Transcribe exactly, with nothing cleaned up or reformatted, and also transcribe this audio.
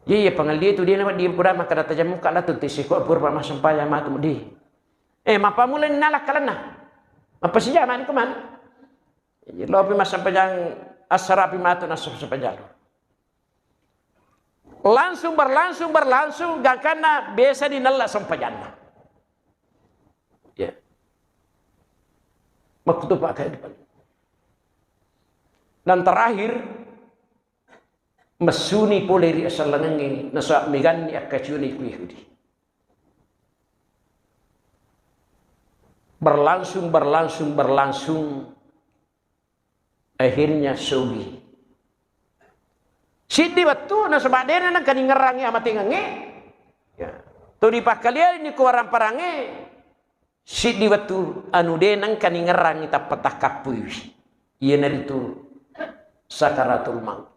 Iya, iya, pangelli tu dia nama dia kuda maka data jamu kala tu tisi ko purba massempajang matu di. Eh, mapamula nala kalenna. Apa sijama ni kuman? Iya, lopi massempajang asarapi matu nassempajang. Langsung berlangsung, berlangsung, gangkanna biasa dinella sempajanna. Ya. Makkutu Pak Khair. Dan terakhir, messuni pole ri asallangengnge, nasaba meganni akkaciuni ku Yahudi. Berlangsung, berlangsung, berlangsung, akhirnya sogi. Siddi wettu nasaba dena nengka ningerrangi amatengengnge. Ya. To dipakkaliani ku waramparangnge, siddi wettu anu de nengka ningerrangi tappa takkappuiwi. Iyanaritu sakaratul maut.